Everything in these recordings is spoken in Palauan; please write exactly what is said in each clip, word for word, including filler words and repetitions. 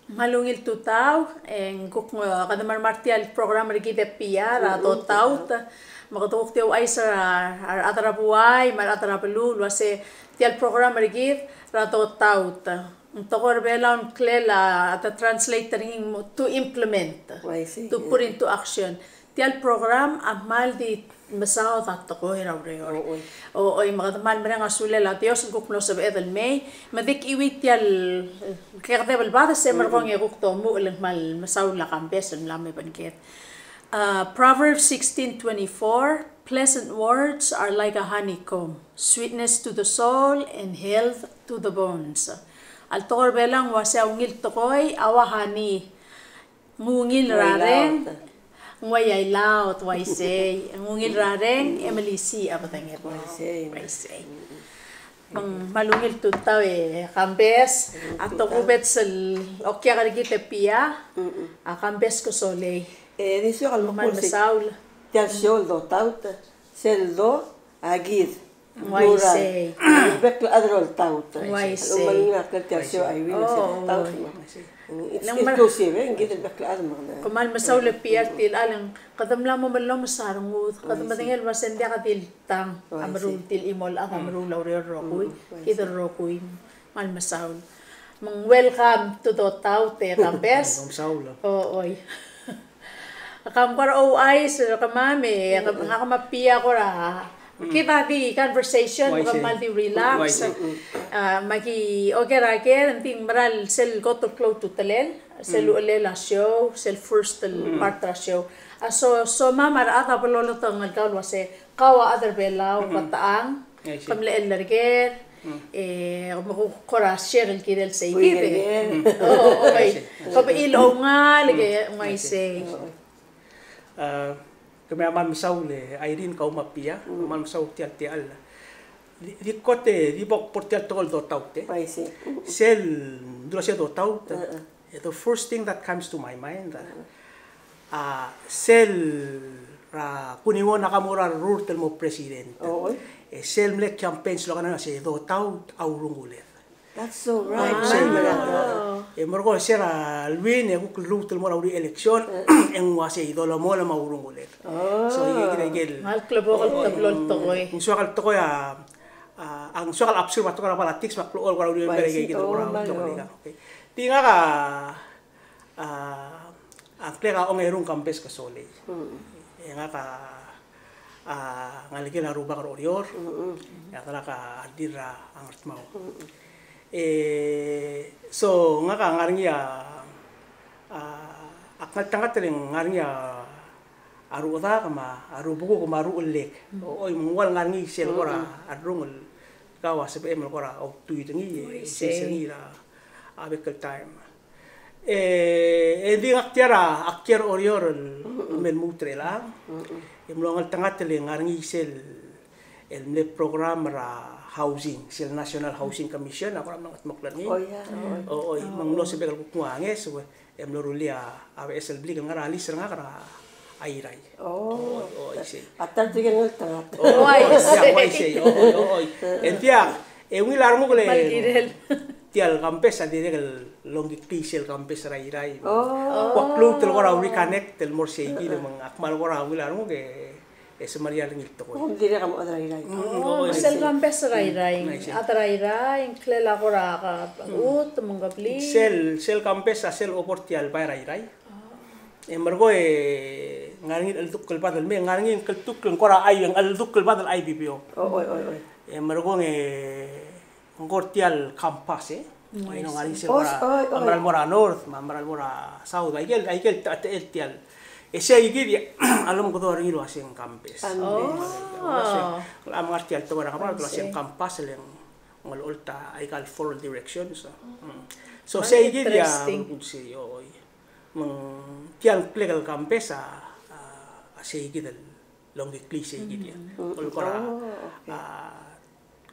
Me a ungil tutau, e ng kuk, e, kede mla er tia el program er kid er a Pia er a Dotaut, me kede kuk di ouchais er a, a rechad er a buai, me a rechad er a beluu, el uase tia el program er kid er a Dotaut. Ng tekoi er a Belau a ngklel a, a translate er ngii a to implement, to put into action. Tia el program a kmal di mesaod a tekoi er a ureor. Oi, me kede kmal mereng a sulel a Dios el kuk mlo sebeched el mei, me di kiuii tia el kekedeb el bad, se merekong e kuk domuchel el kmal mesaul a Kambes el mla me obengked. Uh, Proverbs sixteen twenty-four, "Pleasant words are like a honeycomb, sweetness to the soul and health to the bones." A tekoi er a Belau a uase a ungil tekoi a ua honey, ng ungil er a reng, ng uai a ilaot, uaisei, ng ungil er a reng, e melisiich a bedenged. Uaisei. Me ng kmal ungil tutau e Kambes, a tokubets el okiu er kid er a Pia, a Kambes Kesolei. E di soak el kmal mesaul. Tia el show el Dotaut, sel do, a kid. Uaisei. Bek el chad el oltaut. Uaisei. Kmal mesaul e Pia er tia el chad el mle, kede mla mo mellomes a rengud, kede medengei el uase ng diak di el tang a meruul, di el chimo el chad a meruul a ureor el rokui, kid el rokui. Kmal mesaul. Me ng welcome to Dotaut e Kambes. Oi. Kam kora ouchais er kemam e, ngak me a Pia kora, kid a di conversation, me kmal di relax. A, me aki oker a ker, ng di mera el sel kot el klou a ultutelel, sel uchelel a show, sel first el part er a show. A so, somam a rechad a bo lolotong el kau el uase, kau a chad er a Belau, kau a techang, ke mle chelereker, e, me kuk kora share el kirel sei kid e. Oi. Ke bechil oungalek e, uaisei. A, kemiu a kmal mesaul e Irene, kau me a Pia, kmal mesaul tia el techall. Di, di kot e, di bo kbo er tia el tekoi el Dotaut e. Sel, ng dilu el uase Dotaut. E, the first thing that comes to my mind, a, a, sel er a Kuniwon a Nakamura el rurt el mo president. E sel mle campaign slogan a se Dotaut a urunguled. That's so right. E merekong e se er a lwin e kuk lluut el mo er a uriul el election, e ng uase dolemolem a urunguled. So, e kid a ikel. Ng soak el tekoi a, a, a ng soak el observe a tekoi er a politics me a klou el kora uriul el mei er a ikel kora tekoi. Di ngak a, a, a ngklek a ongerung Kambes Kesolei. E ngak a, a, ngelekel a rubak er Oreor. E a delak a Dirra Ngardmau. E, so, ngak a ngar er ngii a, a, ak ngeltengat el ngar er ngii a, a ruchedak me a rubekuk me a ruchellek. Oi, me ng ua el ngar er ngii sel kora rrung el kau a sebechem el kora outdo er ngii, e, sel ngii er a, a bek el taem. E, e di ngak tia er a, ak kiei er Oreor el me lmuut er chelechang. E mlo ngeltengat el ngar er ngii sel, el mle program er a housing, sel National Housing Commission, a kora mla ngetmokl er ngii. Oi, me ng mlo sebechek el kuk nguu a ngeso, e mlo rullii a beches el blik el ngar er a lease er ngak er a Airai. Oi, oi, sei. A ta er tirke el ngeltengat. Oi, oi, sei. Oi, oi. E ng diak, e ungil a renguk el, tia el Kambes a dirrek el ongekii sel Kambes er a Irrai. Kuk lmuut el kora reconnect el mo er sei kid, me ng ak kmal kora ungil a renguk e, e semeriar er ngii el tekoi. Sel Kambes er a Irrai, a chad er a Irrai, ngklel a kora, a, ut, me ng kebliil. Sel, sel Kambes a sel obor tia el bai er a Irrai. E merekong e ng ngar er ngii el cheldukl el bad el mei, ng ngar er ngii el cheldukl el kora I, ng cheldukl el bad el I P P O. E merekong e ng kora tia el campus, e. Ng ngar er ngii sel kora, a mera el mo er a north, me a mera el mo er a south, a ikel, a ikel ta, ta, el tia el. E sei kid a lomekedong er ngii el uaseng campus. A ngar tia el tekoi er a kebkab el uaseng campus el ng olecholt a ikal four directions. So sei kid a, sei, oi. Me ng tia el ngklek el campus a, a, a sei kid el ongekii sei kid a. Kora, a,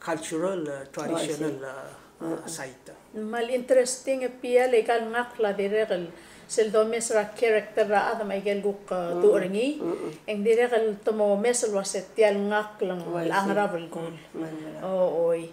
cultural, a, traditional, a, a, site. Me ng interesting e Pia el ikal ngakl a dirrek el sel domes er a character er a chad me a ikel kuk, a, tuch er ngii. E ng dirrek el te mo omes el uase tia el ngakl a ngar er a belkul. O, oi.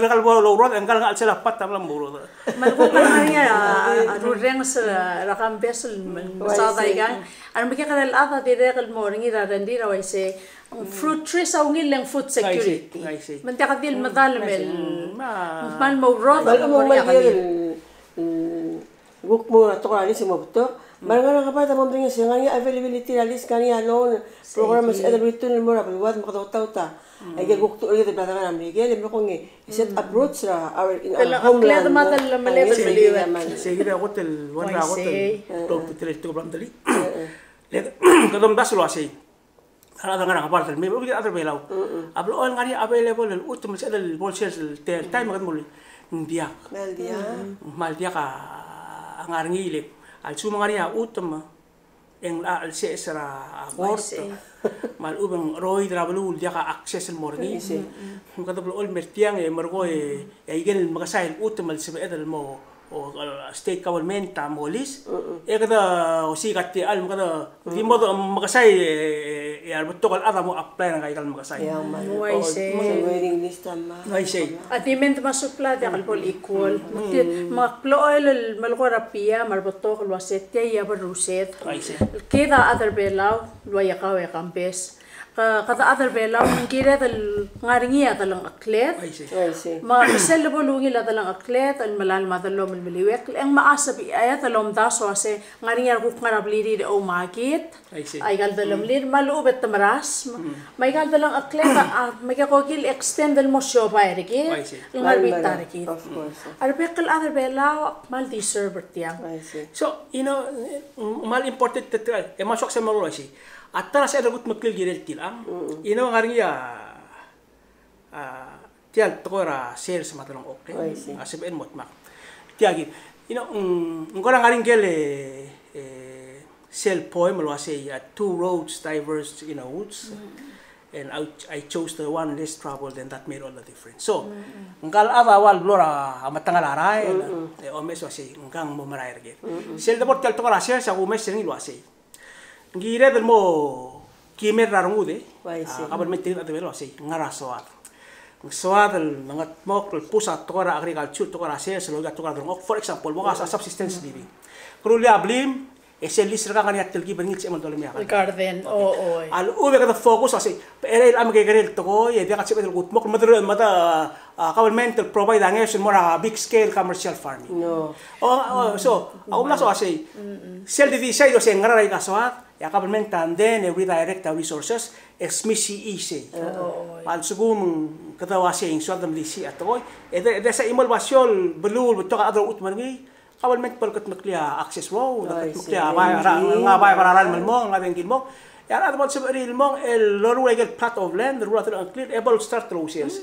dirrek el bo lourodech, e ngkal ngar er a chelsel a pat a mla mo urodech. Me a lekuk ngar er ngii a A rurrenges er a, er a campus el, el mesaod a ikang. A remekekerei el chad a dirrek el mo er ngii er a rengrir a uaisei. Fruit trees a ungil el food security. Uaisei, uaisei. Me ng diak di el medal el, me ng kmal mo ourodel. Kmal mo ourodel. Kuk mo er a tekoi er a lease e mo betok. Me a rengar er a ngebard a mo meringel se ng ngar er ngii a availability er a lease, ng ngar er ngii a loan program, se el return el mo er a beluad me kede otaut a. Aike el kuk tuobed el bla dengar er a Merikel, e mlo kongei. Is it approach er a our, in our homeland? Sei kid a kot el, one er a kot el, klou el betok el bla mdeli. Le, kede omdasu el uasei. A rechad a ngar er a ngebard el mei, me a rechad er a Belau. A blechoel ngar er ngii a available el chutem el sebeched el bo el sers el tia el taem e kede mo, ng diak. Ng diak. Ng kmal diak a ngar er ngii le. A lsekum ng ngar er ngii a chutem e ng locha chelseches er a kort. Me a lechub e ng cheroid er a beluu el diak a access el mo er ngii. Me kede blechoel el mer tiang e merekong e, e aike el mekesai el chutem el sebeched el mo o, a state government a mo lease, e kede osiik a techall me kede di mo mekesai, e, e a rebetok el chad a mo apply er ngika el mekesai. Uaisei. Uaisei. A demand me a supply a diak el bo el equal. Me ak blechoel el melekoi er a Pia me a rebetok el uasei tia a berrused. Uaisei. Kid a chad er a Belau el ua ikau e campus. Ke, kede chad er a Belau, ng kired el ngar er ngii a delengchekled. Uaisei. Uaisei. Me sel lebo lungil a delengchekled el melalem a dellomel el meliuekl, e ng mechas a sebeched el omdasu el uasei ng ngar er ngii a rekuk ngar er a blirir e oumakit. Uaisei. Aika el dellemlir, me a lechub e te merasm. Me aika el delengchekled a, a, me ke kuk el extend el mo siobai er kid. Uaisei. El ngar er a bita er kid. Of course. A rebek el chad er a Belau a kmal deserve er tiang. Uaisei. So, you know, kmal important er tia, e kmal soak sel mo uaisei. A ta er a sebeched el kudmeklii el kirel tiang. You know, ng ngar er ngii a, a, tia el tekoi er a sers me a delengchokl. A sebeched el mo dmak. Tia kid. You know, ng, ng kora ngar er ngii el, e, sel poem el uasei, a, two roads diverge in a woods. And I, I chose the one less traveled, and that made all the difference. So, ngka el chad a ua el blo er a metengal a rael, e omes el uasei, ngka ng mo merael er kid. Sel debo er tia el tekoi er a sers, a kumes er ngii el uasei. Ng kired el mo kimer er a rengud e a kabelment er kid el chad el uasei, ngar er a soad. Ng soad el mengetmokl el pus a tekoi er a agriculture, tekoi er a sers, el okiu a tekoi er a delengchokl. For example, bo kmo a subsistence living. Ke rullii a blim, e sel lease er ngak a ngar er ngii a telkib er ngii el sebechem el dolemii a garden. A lechub e kede focus el uasei, becherei el mekekerei el tekoi, e diak a sebeched el kudmokl, me de, me de, a, government el provide a ngeso el mo er a big scale commercial farming. No. O, o, so, a kumdasu el uasei, sel di decide el uasei ng ngar er a ika soad, e a government a then e redirect a resources, e smisichii sei. Me a lsekum kede uasei ng soad el melisiich a tekoi, e de, e de sei a chimo el basio el beluu el betok a chad el chutem er ngii, kabelment bo el kudmeklii a access road, kudmeklii a bai, a, ngar er a bai er a ralm el mong, ngar er a bengki el mong. E a rechad a bo el sebechir el mong, el loruul aike el plot of land, loruul a delengcheklir, e bo el start el ousers.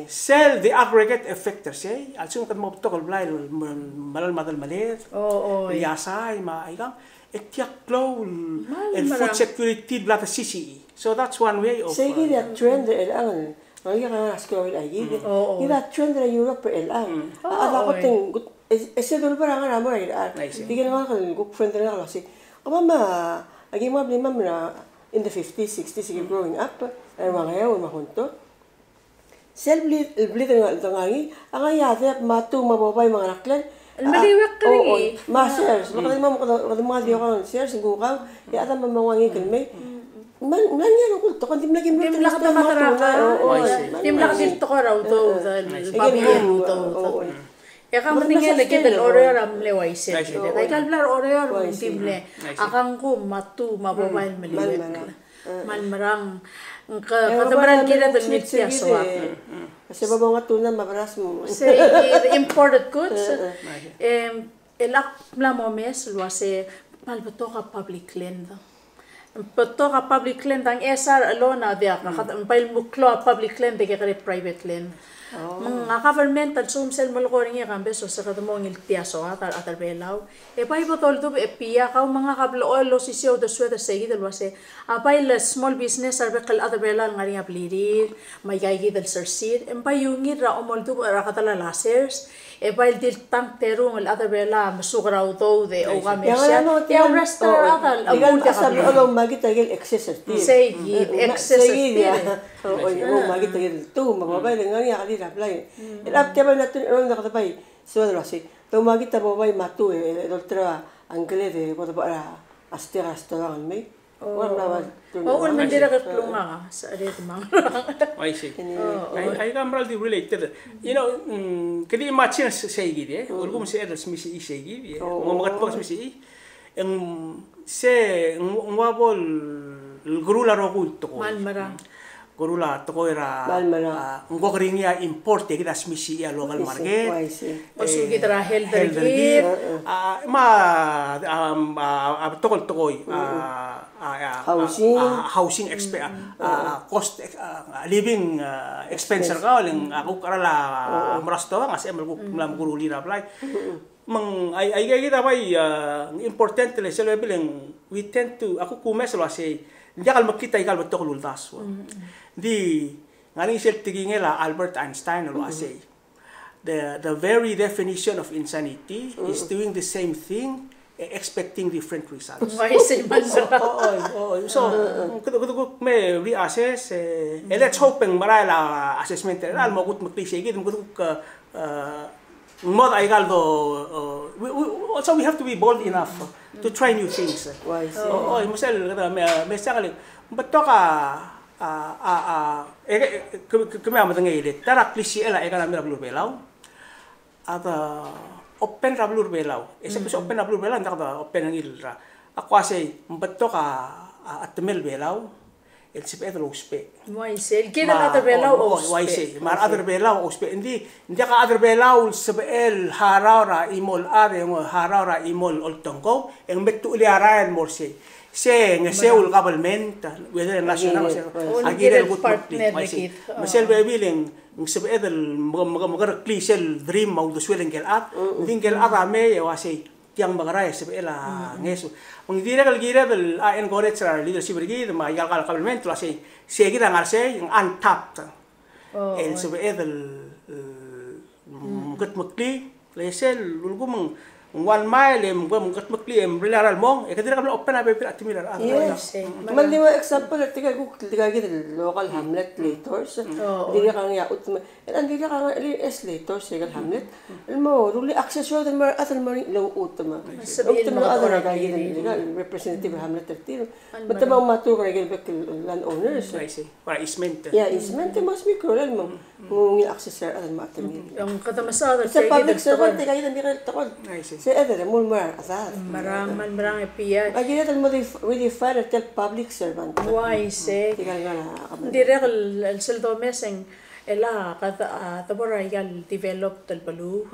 Sel the aggregate effect er sei, a lsekum kede mo betok el blai el me-, melalem a delmeled, el iasai, me a ikang, e tia klou el food security el bla de sisichii. So that's one way of, sei kid a trend er chelechang. Ng ngar er ngii a scroll er kid. Kid a trend er a Europe er chelechang. A chad a kot e ng, e, e se dulbar a ngar er a mo er a irechar. Tirke el ngalek el kuk friend er ngak el uasei, kemam a, aki mle blimam er a, in the fifties, sixties, aki growing up er a Ngeaur me a Honto. Sel blid, el blid el ngar er ngii a ngar er ngii a dep me a tuu me a bobai me a ngeraklel. El meliuekl er ngii. Me a sers, me kede mo, kede, kede mo di okang sers, ng kukau, e a chad a mo nguu a ngikel el mei. Me ng, me ng ngar er ngii a rokui el tekoi, ng dimlak ki mlo, dimlak ki mlo tekoi er a udoud, el babier el udoud. E kau me ng ngar er ngii a kid el Oreor a mle uaisei. Aika el bla er a Oreor me ng di mle. A kangkum me a tuu me a bobai el meliuekl. Me ng merang, ke, kede mera el kired el ngii tia soad. Se bo bo nguu a tuna me a beras mo. Sei, imported goods. Em, el ak mla mo omes el uasei, kmal betok a public land. Betok a public land, a Ngchesar alone a diak, ng bai el mo klou a public land e kekerei private land. Me ng a government a lsekum sel melekoi er ngii e kambes el uasei kede mo ngii tia soad, a rechad er a Belau. E bai bo doldubech e Pia, kau me ngak a blechoel el osisiu a uldesued er sei kid el uasei, a bai el small business a rebek el chad er a Belau el ngar er ngii a blirir, me aika kid el sersir, e ng bai ungil er a omoldubech er a kedellel a sers, e bai el di el tang terung el chad er a Belau a mesuk er a udoud e oukamesial. E a rest er a chad a lmuut e a kabelment. Oumakit aike el excess er tir. Sei kid, excess er tir. Oumakit aike el tuu me a bobai el ngar er ngii a kelir a blai. El chad a bai el atun er a kede bai. Soad el uasei. Te umakit a bo bai matu e, e, dolterau a ngkled e bo debechel a sticker a stoang el mei. Oh. Ua mla ua, oh, ua mla dirrek el klungang a, sa, a re kemang. I see. Oh, oh. Ai, ai, ka mera el di related. You know, mm, kede imagine se, seikid, e. Mm. Ulekum sebeched el smisichii seikid, e. Oh. Mo, mo, mo smisichii. E ng, se, ng, ng ua bo el, el keruul a rokui el tekoi. Kmal mera. Keruul a tekoi er a, a, ng ko keringii a import e kid a smisichii a local market. Ua isei. Ua isei. E, osukid er a health er kid. A, me a, a, a, a, betok el tekoi. A, a, a, housing. A, housing expe-, a, a, cost, a, living, a, expense er kau, le ng, a, kuk cheral a, a, mera stoang, a sebechem el kuk mla mekeruul er a blai. Me ng ai, aika kid a bai, a, important le sel bebil e ng we tend to, a kuk kumes el uasei, ng diak el mekngit aika el betok el uldasu. Mm. Ng di, ngar er ngii sel tekingel a Albert Einstein el uasei, the, the very definition of insanity is doing the same thing, e, expecting different results. Ua isei, kmal mera. O, o, o, so, kede, kede kuk me reassess, e, e let's hope e ng merael a assessment er a, el mo kudmeklii seikid, me kede kuk, e, ng mo aika el do, uh, we, we, also we have to be bold enough, uh, to try new things. Ua isei. O, o, me sel, kede me, me sel, ng betok a, a, a, a, e, e, ke, ke, kemiu a medengei el ta er a klisichel a economy er a beluu er a Belau a de open er a beluu er a Belau. E se, mm, se open er a beluu er a Belau, ng diak de open er ngii el ra. Ak uasei, ng betok a, a, a temel Belau el sebeched el ousbech. Ua isei, el kirel a chad er a Belau a ousbech. Ua isei, me a rechad er a Belau a ousbech. Ng di, ng diak a chad er a Belau el sebechel el harau er a chimo el chad, e ng harau er a chimo el oltengkou, e ng me tuchelii a rael el mo er sei. Se ngeseu el government, whether national, se, a kirel el kudmeklii. Ua isei. Me sel bebil e ng sebeched el me, me, mekereklii sel dream me a uldesuel ngike el chad. Ng di ngike el chad a mei e uasei, tiang mekera e sebechel a ngeso. Me ng dirrek el kired el, a, encourage er a leadership er kid me aika el government el uasei, se kid a ngar sei, ng untapped. El sebeched el, el, mm, kudmeklii, le sel, ulekum ng one mile, e ng kudmeklii, e ng mle rael el mong, e kede dirrek el mle open a bebil er a temir er a. Yes. Me ng di mo example er tirka kuk, tirka kid el local hamlet legislators. Dirrek el ngar ngii a chutem, e ng dirrek el ngar ngii a legislators er aike el hamlet el mo rullii access road el mo er a chad el mo er ngii el ouchutem. Ouchutem el chad er aika kid el representative er a hamlet er tir. Me te mo matuu er aike el bek el landowners. Ua isei. Ua easement. Ia, easement e mo smikruul el mo. Ng ungil access er a rechad el mo er a temir. Ng kede mesaod er tia kid el tekoi. It's a public servant, tia kid el tekoi. Ua isei. Se chad el mo er a rechad. Merang, kmal merang e bai. Aika kid el mo redefine er tia el public servant. Ua isei. Tia kid el ngar er a. Ng dirrek el, el sel domes e ng, el a, kede, a, debo er aika el developed el beluu.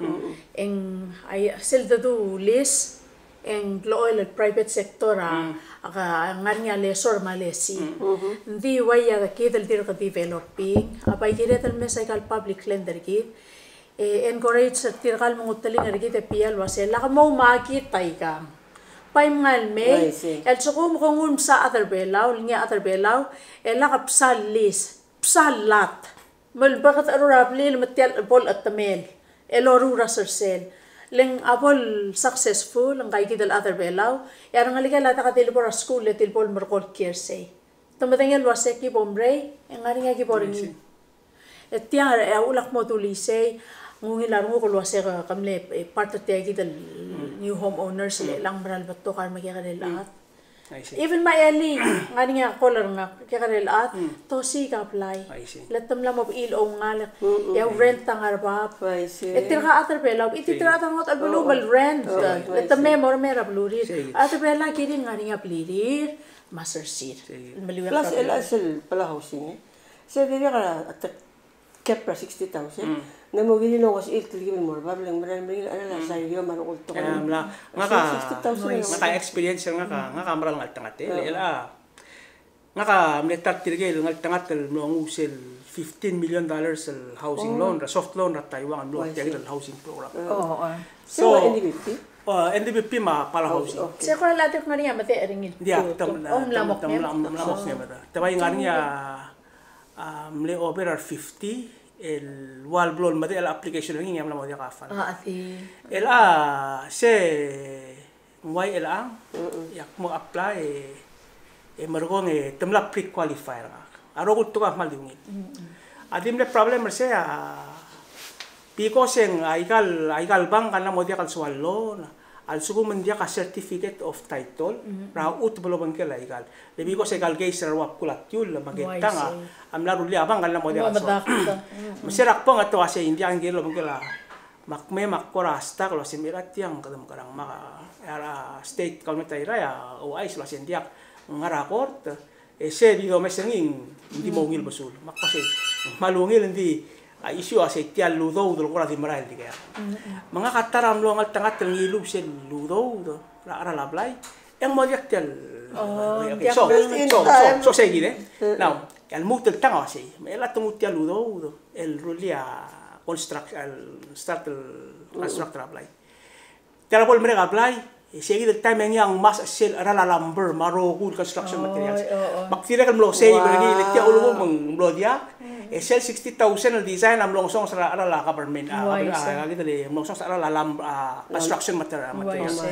E ng, a, sel dedu lease, e ng locha el private sector a, a, ngar ngii a lessor me a lessee. Ng di ua ia kid el dirk developing, a bai kired el mesa aika el public land er kid, e encourage er tirka el menguteling er kid e bai el uasei, lak moumakit aikang. Bai mngai el mei, el sekum ke nguu el msa chad er Belau, el ngii a chad er Belau, e lak bsa el lease, bsa el lot. Me le bek el decheruul a blil me tia el bo el chetemel el loruul er a sersel. Le ng a bo el successful, ngka kid el chad er Belau, e a rengelekel a diak di le bo er a skuul, le di le bo el merekong el kiei er sei. Te medengei el uasei ki bo mrei, e ng ngar ngii a ki bo er ngii. E tia e a uchul ak mo dulii sei, ng ungil a renguk el uasei ke, ke mle, e, part er tia kid el new homeowners, le chelechang mera el betok a remekekerei el chad. Even me a elii, ng ngar ngii a call er ngak, kekerei el chad, te osiik a blai. Le te mla mo bechil oungalek, e a rent a ngar bab. E tirka chad er Belau, e tirka chad er a ngodech el beluu me le rent. Le te mei mo remei er a belurir. A chad er Belau a kirir, ng ngar ngii a blirir me a sersir. Plus el chad sel Palau Housing, e. Se dirrek a te Cap er a sixty thousand. Ng mo kirir el ngosuir el telkib el mo er bab, le ng mera el mera el chad a sairio me a rokui el tekoi. Ngak a, sixty thousand, ngak a experience er ngak a, ngak a mera el ngeltengat, e, el a, ngak a mle ta er tirke el ngeltengat el mlo nguu sel fifteen million dollars el housing loan, er a soft loan er a Taiwan el mlo er tia kid el housing program. So, N D B P? O, N D B P me a Palau Housing. Se kora el chad el ngar ngii a medechel er ngii. Ng di a, te mla, te mla, te mla mo kemam. Te bai ngar ngii a a, mle over er a fifty, el ua el blo el medechel a application er ngii, ng mla mo diak a fund. A, di. El a, se ng uai chelechang, e ak mo apply, e, e merekong e te mla pre-qualify er ngak. A rokui el tekoi a kmal di ungil. A di mle problem er sei a, Because e ng aikal, aikal bank a mla mo diak el soal loan, a lsekum ng diak a certificate of title er a chutem el obengkel aikal. Le because aikal case er a rua bkul a tiul me a ketang a mla rullii a bank a mla mo diak el soal. Me se er a kbong e te uasei ng diak a kirel el obengkel a, me ak mei me ak kora stuck el uasei me er a tiang kede mekerang me a, er a state government er a Irrai a ouchais el uasei ng diak, ng ngar er a court, e se di domes er ngii ng di mo ungil besul. Me ak uasei, me a ungil ng di, a issue a sei tia el udoud el kora di merael el dikea. Me ngak a ta er a mlo ngeltengat el ngiluu sel udoud er a cheral a blai, e ng mo diak tia el. Oh, okay, diak so, so, so, so sei kid e. Now, a lmuut el tang a uasei, me chelecha te nguu tia el udoud el rullii a construct, el start el construct er a blai. Tia el bo lemerek a blai, e sei kid el taem e ngii a ngmasech sel cheral a lumber me a rokui el construction materials. Me ak dirrek el mlo save er ngii, le tia ulekum ng mlo diak, e sel sixty thousand el design a mlo ngesonges er a cheral a government, a, a, a, kid el mlo ngesonges er a cheral a lum-, a, construction mater-, materials.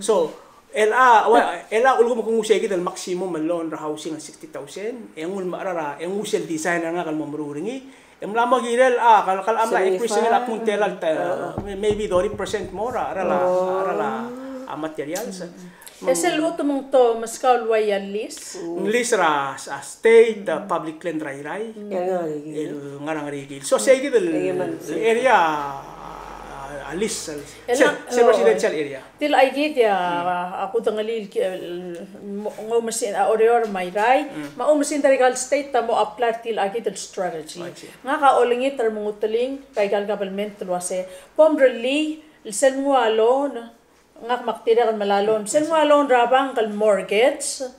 So, el a, ua, el a ulekum ke nguu sei kid el maximum el loan er a housing el sixty thousand, e nguu el mecherar a, e nguu sel design er ngak el mo meruul er ngii, e mla mo kirel a, kal, kal a mla increase er ngii el ak nguu tia el ta, maybe thirty percent more er a, er a, er a, er a materials. E sel chutem e ng te meskau el ua ia el lease? Ng lease er a, a state, a public land er a Irrai. El ngar er a Ngerikiil. So sei kid el area, a, a lease, a lease. Sel, sel residential area. Tia el aikid a, a kudengelii el ki-, el, mo-, ng oumesingd a Oreor me a Irrai, me a oumesingd er a ikal state a mo apply er tia el aikid el strategy. Ngak a olengit er a menguteling er a ikal government el uase, bo mrellii, el sel mnguu a loan, ngak me ak dirrek el melai a loan. Sel mnguu a loan er a bank el mortgage,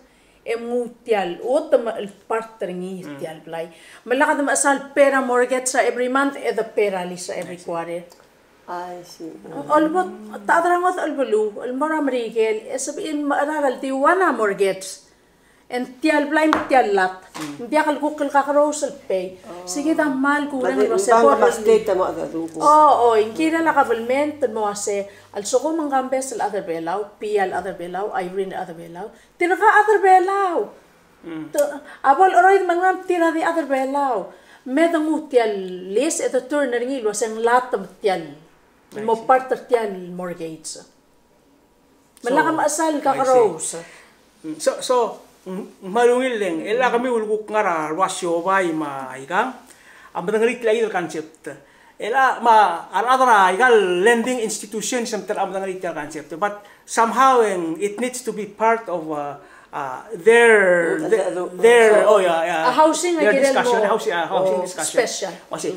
e mnguu tia el chutem el part er ngii er tia el blai. Me lak de mechesang el pay er a mortgage er a every month, e de pay er a lease er a every quarter. I see. Olbot, ta er a ngodech el beluu, el mo er a Merikel, e sebechir el mecherar el di one a mortgage. E ng tia el blai me tia el lat. Ng diak el kuk el kakerous el pay. Sei kid a kmal kureng el uase bo el state a mo. O, o, ng kirel a government el mo uase, a lsekum ng kambes el chad er a Belau, Pia el chad er a Belau, Irene el chad er a Belau, tirka chad er a Belau. Te, a bo el cheroid me ng ngar tir a di chad er a Belau. Me de nguu tia el lease e de turn er ngii el uase ng lat me tia el mo part er tia el mortgage. Me lak a mechesang el kakerous. So, so, ng, ng kmal ungil e ng, e le kemiu el kuk ngar er a rua siobai me a ikang, a medengelii tia el concept. E le, me a rechad er a ikal lending institutions a mla medengelii tia el concept. But somehow, e ng, it needs to be part of, uh, uh, their, their, oh, yeah, yeah. A housing, their discussion, housing, uh, housing discussion. Special. Uase,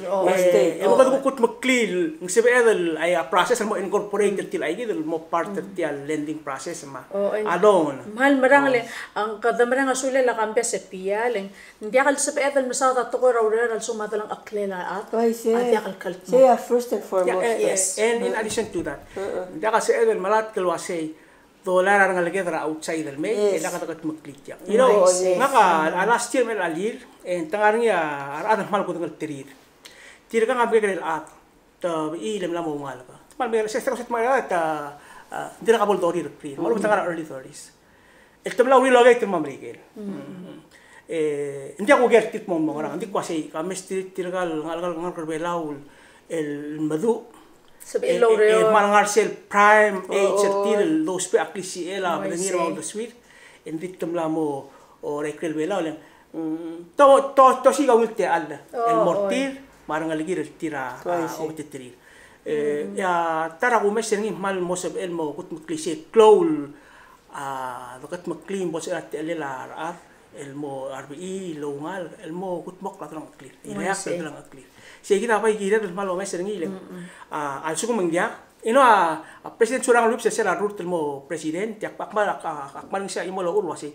e, e mo kede kuk kudmeklii, ng sebeched el, a process el mo incorporate er tia el aikid el mo part er tia el lending process me a loan. Kmal merang le, a kede merang a sulel a kambes e Pia le, ng diak el sebeched el mesaod a tekoi er a ureor a lsekum a delengcheklel a chad a diak el kldmokl. Sei a first and foremost. Yeah, e, e, and in addition to that, ng diak el sebeched el melatk el uasei, dolai a rengeleked er a outside el mei, e lak de kudmeklii tiang. You know, ngak a, a last year me a lir, e ng te ngar er ngii a rechad el kmal kudengelterir. Tirkang a mekekerei el chad, te bechil e mla mo oungalek. Te kmal mekekerei, se, se, se, te kmal, te, a, ng dirkak bo ledorir er tir. Me a lechub e te ngar er a early thirties. El te mla relocate el mo er a Merikel. E, ng diak kuker er tir el kmo ng mo ngerang, ng di kmo uasei, ka mesterir tirkal ngalek, ngalek er a Belau el, el meduch. Sebechir el oureor. E, e, kmal ngar sel prime age er tir el dousbech a klisichel a bedengir me a uldesuir. E ng di te mla mo, o, er a ikrel Belau, le, mm, to, to, to siik a ungil techall el mo er tir, me a rengelekir el tir a, a, obeteterir. E, e a ta er a kumes er ngii kmal mo sebechel el mo kudmeklii se klou el, a, de kudmeklii me bo lsebechel a techellel a rechad el mo, a rebechil el oungalek, el mo kudmokl a delengcheklir. Ileakl a delengcheklir. Sei kid a bai kired el kmal omes er ngii le. A, a lsekum ng diak, you know, a, a President Surangel Whipps a sel lerurt el mo president, e ak, ak kmal, ak, ak kmal ngesii a chimo el ochur el uasei,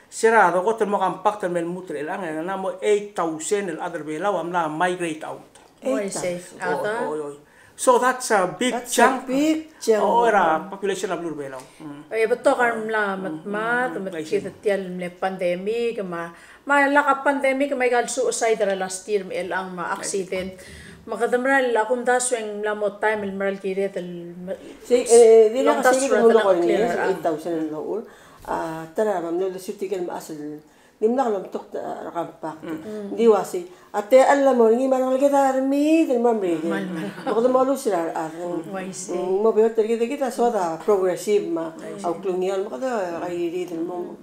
se er a dekot el mo compact el me lmuut er chelechang, e ng mla mo eight thousand el chad er a Belau a mla migrate out. Eight thousand. Oi, sei. Oi, oi, oi. So that's a big chunk. That's a big chunk. O, er a population er a beluu er a Belau. Mm. E betok a remla medmad, mm, mm, mm, me kid tia el mle pandemic, me a, me a lak a pandemic, me a ikal suicide er a last year, me a chelechang me a accident. Me kede mera el a kumdasu e ng mla mo taem el mera el kired el me-, sei, e, di lak a sei kid el mo clear, eight thousand el ochur. A, ta er a mlo lsekum tirke el mechas el Dimlak lomtok er a compact. Ng di uaisei. A techall a mo er ngii me a rengeleked a remiid el mo er ngii. Me kede mo luus er a rechad. Mo beot er kid, kid a soad a progressive me a uklungiolem me kede kairiid el mo.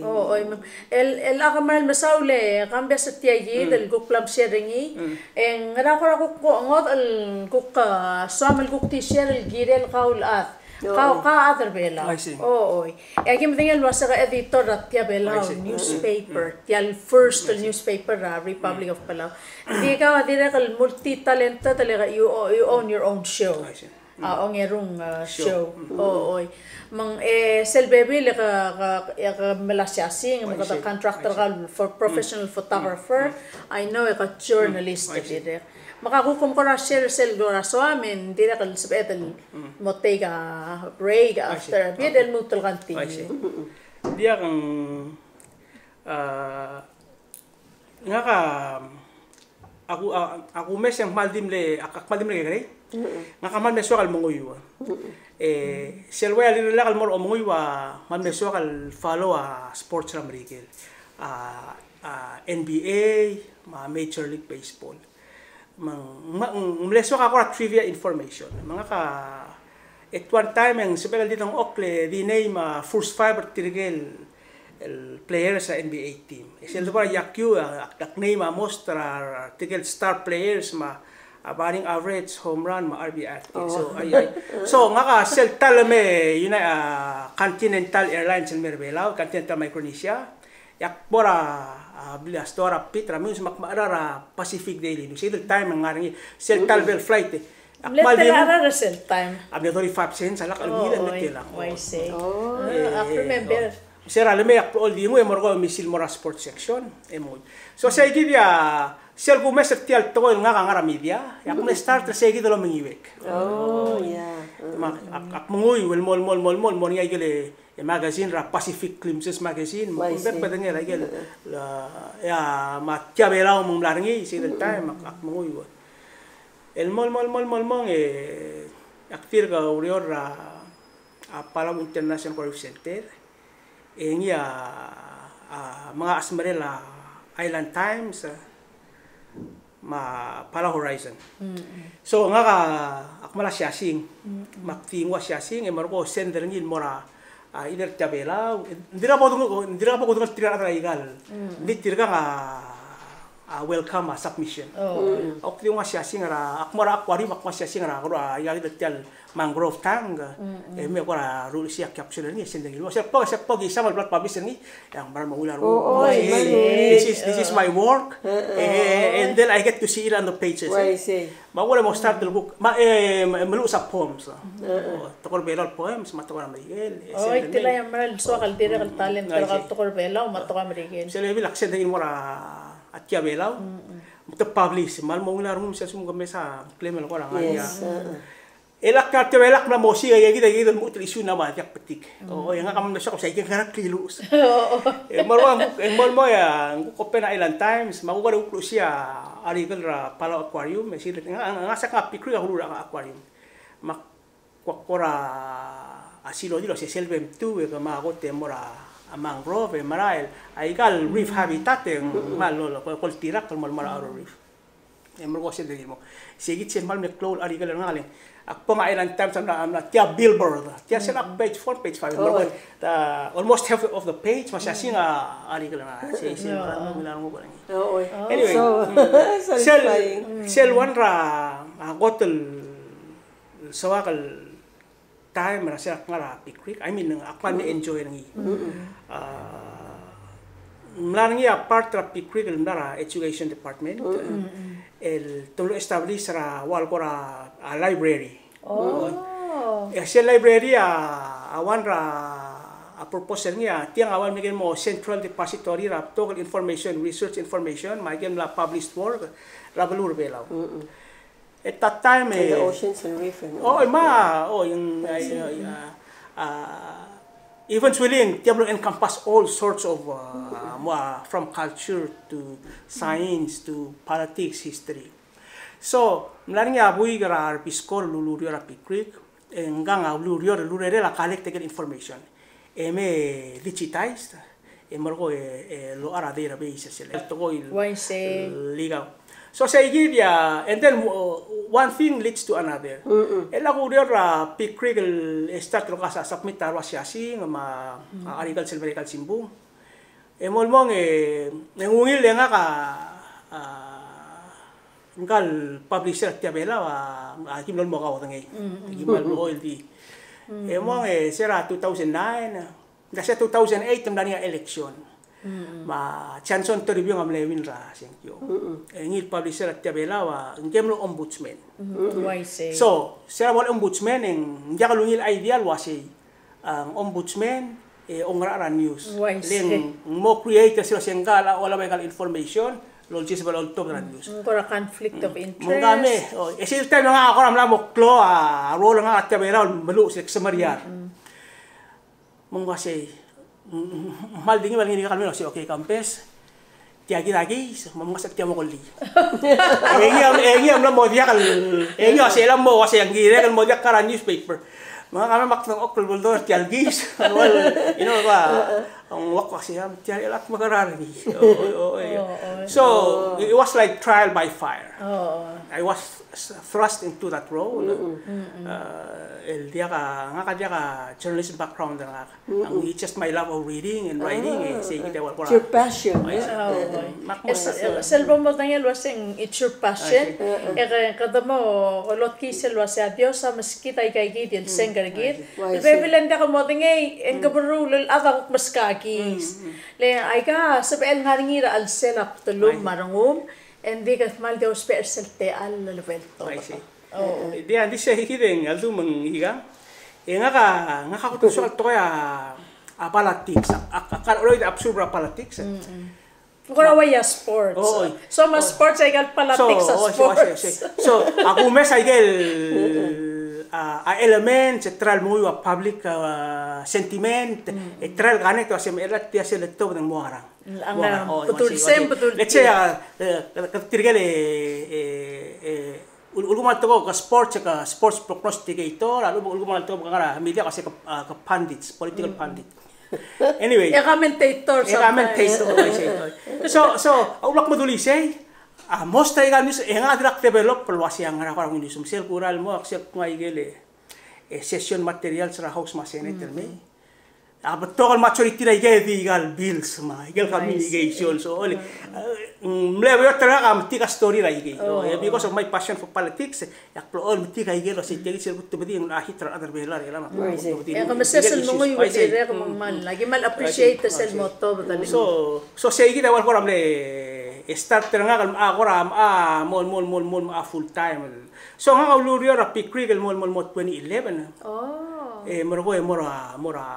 O, oi, me ng, el, el ak kmal mesaul e Kambes er tia kid el kuk mla share er ngii, e ngera kora kuk ngodech el kuk, a, soam el kuk di share el kirel kau el chad. Kau, kau a chad er Belau. I see. O, oi. E aki medengei el uase ke editor er a Tia Belau newspaper, tia el first newspaper er a Republic of Palau. Ng di kau a dirrek el multi-talented, el you, you own your own show. I see. A ongerung, a, show. O, oi. Me ng, e, sel bebil e ke, ke, e ke melai a siasing, me kede contractor er kau el professional photographer. I know e ke journalist dirrek. Me ka kuk kom kora share sel kora soam, me ng dirrek el sebeched el mo take a break after a bit el lmuut el continue. Diak, ng, a, ngak a, a ku, a, a kumes e ng kmal di mle, ak, ak kmal di mle kekerei. Ngak a kmal mle soak el menguiu. E, sel ua rirellak el mo er a omenguiu a kmal mle soak el follow a sports er a Merikel. A, a, N B A, me a Major League Baseball. Me ng, me ng, ng mle soak a kora trivia information. Me ngak a, at one time e ng sebechek el di dengchokl e di name a first five er tirke el, el players er a N B A team. E sel debo er a yakiu, a, ak, ak name a most er a, er tirke el star players me a, a batting average, home run, me a R B I. So, ai, ai. So, ngak a sel ta el me, you know, a Continental Airlines el me er a Belau, Continental Micronesia. E ak bo er a, a, bla, store er a pit er a Meyuns me ak mechar er a Pacific Daily News. Sel time e ng ngar er ngii, sel ta el bla el flight e. Ak kmal di nguu. Mle tela er sel time? A mle thirty-five cents a lak el ngii el mle tela. Oh, I see. Oh, ak remember. Se er a lemei e ak blechoel di nguu e mo er ngii a misil mo er a sports section, e mo. So sei kid a, sel kumes er tia el tekoi el ngak a ngar er a media, e ak mle start er sei kid el omengiuek. Oh, yeah. Me ak, ak, ak menguiu el mo, el mo, el mo, el mo, el mo er ngii a ikel e magazine er a Pacific Glimpses magazine, me ng bek el bedengel a ikel, e a, me a Tia Belau me ng mla er ngii, sel time, ak, ak menguiu. El mo, el mo, el mo, el mo, el mo, e ak dirk oureor er a, a Palau International Aquarium Center, e ngii a, a, menga chesmerel a Island Times, a, me a Palau Horizon. So, ngak a, ak mla siasing. Me ak di nguu a siasing, e merekong e send er ngii el mo er a, a, either Tia Belau, e ng dirkak bo kudengei, ng dirkak bo kudengei tirka el chad er a ikal. Ng di tirkang a, a, welcome a submission. Ak di nguu a siasing er a, ak mo er a aquarium, ak nguu a siasing er a, kora, a, ikal tia el mangrove tank, e me kora rullii a capsule er ngii, e send er ngii. Se el kbo, se el kbo ki sang el bla el publish er ngii, e ng mera el mo ungil a renguk. Oh, oh, this is, this is my work. E, e, and then I get to see it on the pages. Me a kora mo start el kuk, me, e, me, me luus a poems. O, tekoi er a Belau el poems, me a tekoi er a Merikel. E, send er ngii. Oi, tilai a mera el soak el dirrek el talent er a tekoi er a Belau, me a tekoi er a Merikel. Se el bebil ak send er ngii el mo er a Tia Belau. Me te publish, me a le mo ungil a rengum, se el lsekum ke mesa, klem el kora ngar er ngii a. E lak a Tia Belau a mla mo osiik a ikakid, ikakid el lmuut el issue el mla diak betik. O, e ngak a mla soak a osiik a ikakid el kora klilus. E mo er ngii, e mo, mo er ngii a, ng kuk open a Island Times, me a kuk kora kuk luchesii a article er a Palau Aquarium, e sel, ngak, ngak a sel kang a Pickrigg a kulul er a aquarium. Me ak kora, a, silodii el ua se sel bem tu, e kemam a kot e mo er a, a mangrove, e merael, a ikal reef habitat, e ng kmal lo, lo, ko, koltirakl el mo, mo er a outer reef. E merekong e sel di mo. Seikid sel kmal mle klou el article er ngak el. Ak bong a Island Times a mla, a mla tia billboard. Tia sel ak page four, page five. Merekong e, almost half of the page, me a siasing a article er ngak. Sei, sei, mla, mla, mla, mla. Anyway, so, sel, satisfying. Sel one er a, a kot el soak el time er a sel ak ngar er a Pickrigg, I mean, ak kmal mle enjoy er ngii. A, mla er ngii a part er a Pickrigg el mla er a education department, el te mlo establish er a ua el kora, a, library. Oh. E sel library a, a one er a, a purpose er ngii a, tiang a ua el mle mo central depository er a betok el information, research information, me a ikel mla published work er a beluu er a Belau. At that time, e, the oceans and reef and all. Oh, e me a, oh, ng, I, I, a, a, eventually, ng tia mlo encompass all sorts of, a, mo, a, from culture to science to politics, history. So, mla er ngii a buik er a Army Corps el ulureor er a Pickrigg, e ngkang a ulureor, ulureor el collect a ikel information. E me digitized, e merekong e, e locha er a database er sel tekoi el, uaisei, el ikang. So sei kid a, and then, uh, one thing leads to another. Mm-mm. E a kureor er a Pig Creek el start el kuk a submit a ua siasing me a, mm, a article er sel Merikel Simbung. E mo el mong e, e ng ungil e ngak a, a, ngka el publisher er tia Belau a, a ki mlo mo kaodengei. Mm, mm. Ki mlo oil di. Mm. E mong e se er a two thousand nine, ng di se two thousand eight e mla er ngii a election. Mm, mm. Me a Johnson Toribiong a mle win er a sengkio. Mm, mm. E ngii el publisher er tia Belau a, ngke el mlo ombudsman. Mm, mm. Uaisei. So, se er a bo el ombudsman e ng diak lungil idea el uasei a, ng ombudsman, e, ongerachel er a news. Uaisei. Le ng mo create er sel uasei ngka a olab aika el information, el olsiseb el oltobed er a news. Ng kora conflict of interest. Mm. Me ngka me, o, e sel taem e ngak a kora mla mo klou a role er ngak er tia Belau el meluches el ksemeriar. Mm, mm. Me ng uasei, mm, mm, kmal di ngii me a le ngii a kmal mlo uasei, okay, Kempes. Tia kid a case, me mngesech tia mo kelii. E ngii a, e ngii a mla mo diak el, e ngii a uasei el mo, uasei ng kirek el mo diak kar a newspaper. Me ngak a mle mak dengchokl el beldor tia el case. Well, you know, ba, ng ua kuasei a, tia el ak mekerang er ngii. O, o, o, yeah. Oh, oh. So, it was like trial by fire. Oh, oh. I was s-, thrust into that role. Mm-mm. Mm-mm. Uh, el diak a, ngak a diak a journalism background er ngak. Mm-mm. It's just my love of reading and writing, e, sei kid a ua el kora. It's your passion, eh? Oh, eh, eh. Mak mo, e sel bo modengei el uasei ng it's your passion. I see. Eh, eh. E ke, kede mo lotkii sel uasei a Dios a meskid aika kid el sengk er kid. I see. El bebil e ng diak modengei, e ng keberreu el chad a kuk meskakis. Mm, mm. Le aika sebechel ngar er ngii er a chelsel a bdelum me a rengum, e ng di ke kmal di ousbech er sel techall el lebeltobed. I see. Oh. Di a, di sei kid e ng a ldu me ng ikang. E ngak a, ngak a kot el soak el tekoi a, a politics. A, a, a kar oid a absorb er a politics. Mm, mm. Kora ua ia sports. Oh, oi. So, me a sports, aika el politics a sports. So, a kumes aike el, a, a elements, e try el menguiu a public, a, sentiment, e try el connect, a se me el tia sel letobed e ng mo ngerang. Ng ngerang. Mo ngerang. Oh, bedul sei, bedul. Let's say, a, e, tirke el, e, e, Ul-, ulekum a tekoi ke sports, ke sports prognosticator, a lechub ulekum a tekoi ke ngar er a media, ke se ke, a, ke pundits, political pundit. Anyway. E commentator sometimes. E commentator, I see. So, so, a ulak me dulii sei, a, most aika el news, e ngak a dirrek el develop el uasei a ngera kora news, me sel kora el mo, sel kuk ngai aike el, e, session materials er a House me a Senate el mei. A betok el majority er aike di aika el bills me aike el communication, so, ole, e, ng mle beot er ngak a metik a story er aike. Oh, e, because of my passion for politics, e ak blechoel metik aike el uasei tia kid sel kutebedii ng locha hit er a rechad er a Belau er chelechang. E ke meses el menguiu el dirrek me ng kmal, aki kmal appreciate sel mo tobed el. So, so sei kid a ua el kora mle start er ngak el, a, kora, a, mo, mo, mo, mo, a full time. So ngak a ulureor er a Pig Creek el mo, mo, mo twenty eleven. Oh. E, merekong e mo er a, mo er a,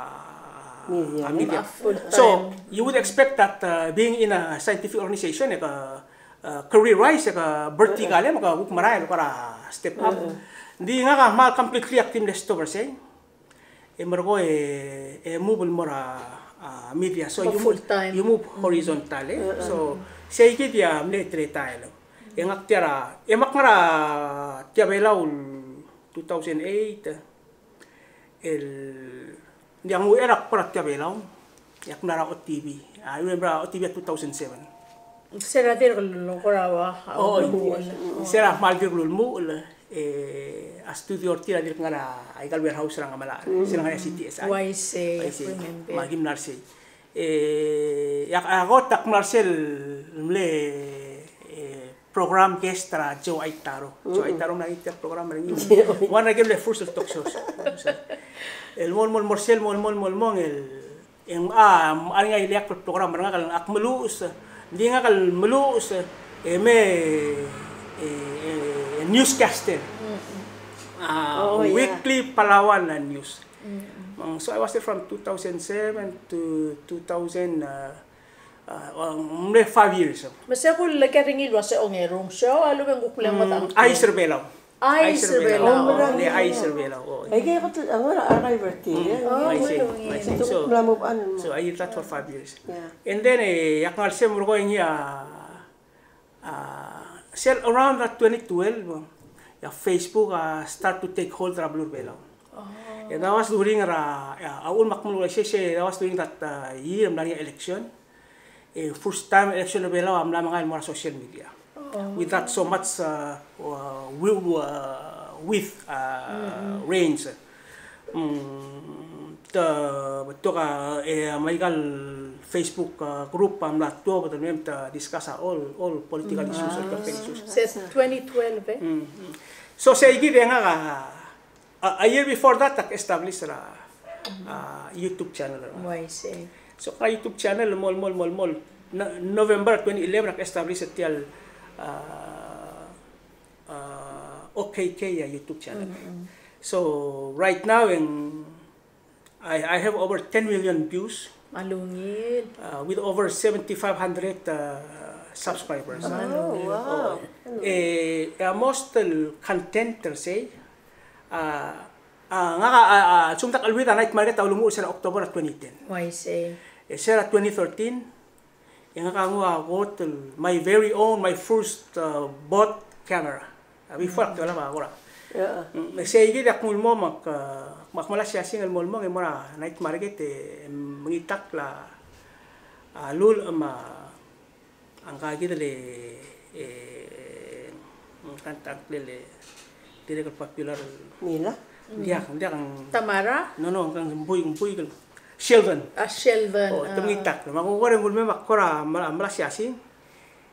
media. A media. A full time. So, you would expect that, uh, being in a scientific organization, e ke, uh, career-wise, e ke vertical, e, me ke kuk merael, kora step up. Mm. Ng di ngak a kmal completely ak di mle stop er sei. E merekong e, e move el mo er a, a, media. So, you move, full time. You move horizontal, e. Mm, mm. So, sei kid a mle teletael. E ngak tia er a, e mak ngar er a tia Belau el two thousand eight, el, ng diak, ng uchei er a kbo er a tia Belau, e ak mla er a O T V. A, I remember a O T V a two thousand seven. Se er a dirk el kora ua, a, oh, ulemuchel. Se er a kmal dirk el ulemuchel, e, a studio er tir a dirk ngar er a, aika el warehouse er a Ngemelachel, se er a ngar er a C T S I. Uaisei, uaisei. Me aki mla er sei. E, e ak, a kot ak mla er sel mle, e, program guest er a Joe Aitaro. Joe Aitaro, mla er ngii tia el program er ngii. One er a ikel mle first el talk shows. El mo, mo, mo er sel, mo, mo, mo, mo, el, e ng, a, a ngar er ngii a ileakl el program er ngak el ak meluches, ng di ngak el meluches, e me, e, e, newscaster. A, oh, yeah. Weekly Palauan News. Mm. So I was there from two thousand seven to two thousand, uh, uh, well, mle five years. Me se kuk le ker er ngii el uase ongerung show, a lechub e ng kuk le ngodech a ngklel. Chais er Belau. Chais er Belau. Chais er Belau. Oh, mle chais er Belau. Oh. Aike kot el ngar er a archive er tir, e? Oh, I see. I see. So, so I did that for five years. Yeah. And then, e, ak ngar er sei, merekong e ngii a A, sel around er a twenty twelve, e a Facebook a start to take hold er a beluu er a Belau. Oh. E, that was during er a, a, a uchul me ak mle uaisei, that was during that, uh, year, mla er ngii a election. E, first time election er a Belau a mla mengai el mo er a social media. With that so much, uh, uh, wi-, uh, width, uh, range. Mm, te, betok a, e, me aika el Facebook, uh, group a mla tuobed el mei me te discuss a all, all political issues, all political issues. Se twenty twelve, e? Mm, mm. So, sei kid e ngak a, a, a year before that, ak establish er a, a, YouTube channel er ngak. Uaisei. So, a YouTube channel, mo, mo, mo, mo, No-, November twenty eleven, ak establish er tia el, a, a, O K K a YouTube channel. Mm, mm. So, right now, e ng, I, I have over ten million views. Me a ungil. Uh, with over seventy-five hundred, uh, subscribers. Oh, wow. E, e a most el content er sei, a, a, ngak a, a, a, sumdak el with a night market a ulemuchel er a October twenty ten. Uaisei. E se er a twenty thirteen, e ngak a nguu a kot el, my very own, my first, uh, bought camera. A before ak tela ba kora. Yeah. Mm, sei kid e ak nguu el mo me ak, uh, me ak mla siasing el mo el mo, e mo er a night market e mengitakl a, a, lulech me a, a ngka kid el, e, ng kanta ngklel e dirrek el popular. Mila? Diak, diak ng Tamara? No, no, ng Buik, Buik el Sheldon. A, Sheldon. O, te mengitakl. Me ak kora nguu el mei me ak kora mla, mla siasing.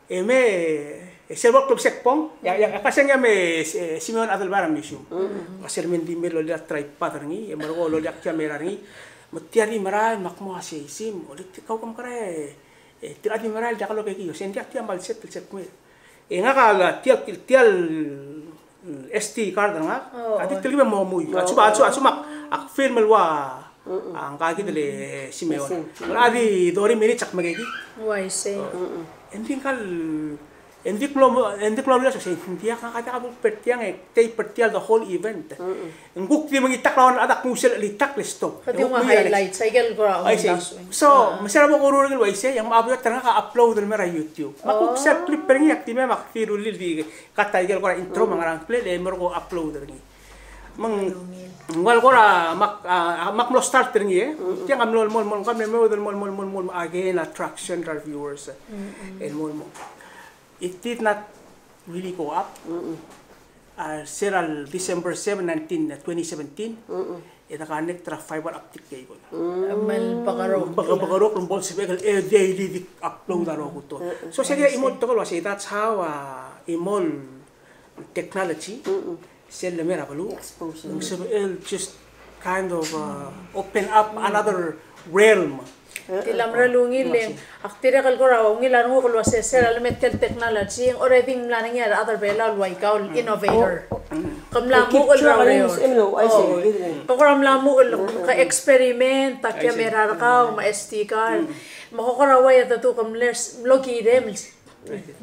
E mei, e sel bo el klebesei kbong, e a, e a, e a kaseng a mei, e, Simeon Adelbai er a museum. Mm. A sel mei ng di mei el loia a tripod er ngii, e merekong e loia a camera er ngii. Me tia di merael me ak mo uasei, Sim, olekoi kau kemkar e, e, tir a di merael diak lobekii, se ng diak, tia me a lset, lset mei. E ngak a tia, tia el, mm, S D card er ngak, a di telkib e mo mui. A lsekum, a lsekum, a lsekum ak, ak film el ua, a ngka kid el Simeon. A di thirty minutes ak mekekii. Uaisei. E ng di ngkal, e ng di kmo, e ng di kmo el uaisei, ng diak, ngak a diak a bo kbo er tiang e tape er tia el the whole event. Ng kuk di mengitakl a one hour ak nguu sel chelitakl e stop. Kede nguu a highlights, aike el kora. Uaisei. So, me se er a bo kuruul er ngii el uaisei, e ng mo upload er ngak a upload el mei er a YouTube. Me a kuk sel clip er ngii e ak di mei me ak di rullii el di cut aike el kora intro me a ngerang el play, e merekong e upload er ngii. Me ng ua el kora me ak, a, me ak mlo start er ngii, e. Tiang a mlo, mlo, mlo, mlo, mlo, mlo, mlo, mlo, again, attraction er a viewers. El mlo, mlo. It did not really go up. A, se er a December seven, nineteen, twenty seventeen, e de connect er a fiber optic cable. Me a bekerok. Beke-, bekerok el bo el sebechek el, e, daily di upload a rokui el. So, se kid a chimo el tekoi el uasei, that's how, a, chimo el technology, sel lemei er a beluu. Exposure. Ng sebechel just kind of, uh, open up another realm. Di le mera el ungil e, ak dirrek el kora ungil a renguk el uasei se er a lemei tia el technology, ng already mla er ngii a rechad er a Belau el ua kau el innovator. Ke mla muchel er a ureor. Ke kora mla muchel, ke experiment, a camera er kau, me a S D card. Me ke kora ua a dedu ke mle s-, mlo kirem el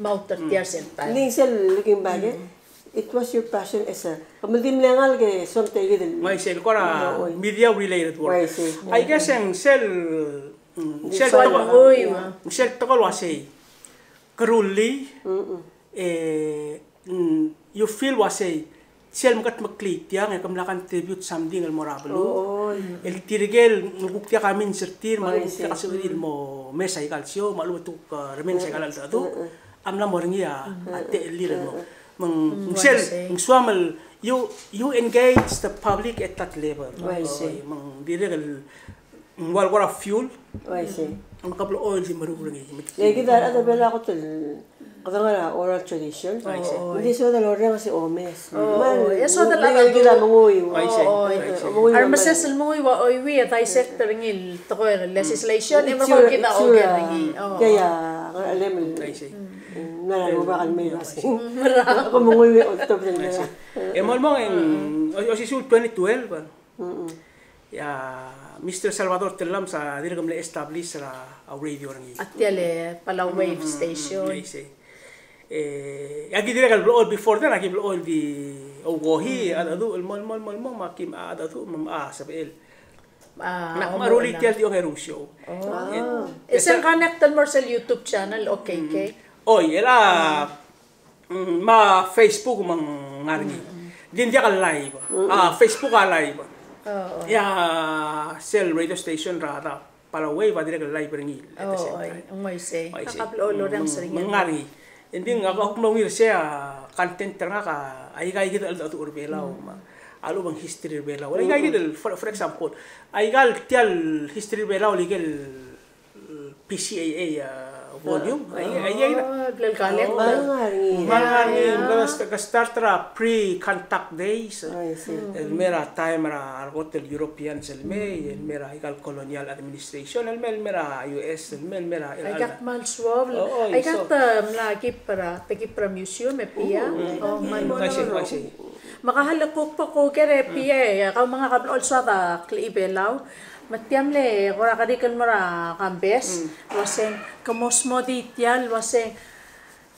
mouth er tia er sel taem. Ng sel looking back, e. It was your passion as a, ke mle di mle ngalek e soam tia kid el. Uaisei, el kora media related work. Uaisei. I guess e ng sel, mm, sel tekoi, ng sel tekoi el uasei. Ke rullii, e, mm, you feel uasei, sel mekedmeklii tiang e ke mla contribute something el mo er a beluu. El tirke el kuk diak a means er tir, me a kuk diak a sebechir el mo mesa aika el show, me a lechub e te kuk, uh, remenges aika el cheldecheduch. A mla mo er ngii a, a techellir el mo. Me ng, mm, sel, uaisei. Ng soam el, you, you engage the public at that level. Uaisei. Me ng dirrek el, ng ua el kora fuel. Uaisei. Me ke blechoel di meruul er ngii. Le kid a rechad er a Belau a kot el, kede ngar er a oral tradition. Uaisei. Ng di soad el orrenges e omes. Me ng di kid a menguiu. Uaisei. Uaisei. Menguiu. A remeses el menguiu a oiuii e dissect er ngii el tekoi er a legislation, e merekong kid a oker er ngii. Tia a ngerchelem el. Uaisei. Ng mla er a rubak el mei el uasei. Ke menguiu e oltobed el mei. E mo el mong e ng, o-, osisiu el twenty twelve. E a Mister Salvador Tellames a dirk mle establish er a radio er ngii. A tia el Palau Wave Station. Uaisei. E, e aki dirrek el blechoel before then, aki blechoel di oukohii, a cheldecheduch el mo, mo, mo, mo, me aki, a cheldecheduch me a sebechel. Me ak rullii tia el di ongeru el show. E se ng connect el mo er sel YouTube channel, okay, okay. Oi, el a, mm, me a Facebook me ng ngar er ngii. Di ng diak el live. A Facebook a live. Ia sel radio station er a Palau Wave a dirrek el live er ngii at the same time. Ng uaisei. Ng uaisei. Ng ngar er ngii. Engdi a kuk mo ungil er sei a content er ngak a aika ikid el cheldecheduch er Belau me a lechub e ng history er Belau. Aika ikid el, for, for example, aika el tia el history er Belau el ikel P C A A, uh, volume. Ai, ai, ai, oh, bla el collect. Me ng ngar er ngii. Me ng ngar er ngii. Ke start er a pre-contact days. I see. El mei er a time er a rekot el Europeans el mei, el mei er a ikal colonial administration, el mei, el mei er a U S, el mei, el mei er a, el, aika el kmal suobel. Oh, oh, aika so te mla keep er a, te keep er a museum e Pia. Oh, I see, I see. Me ka hal kuk bo kuker e Pia, kau me ngak a bla el soad a klechibelau. Me tia mle kora kerik el mo er a Kambes, el uaseng, ke mo smodii tia el uaseng,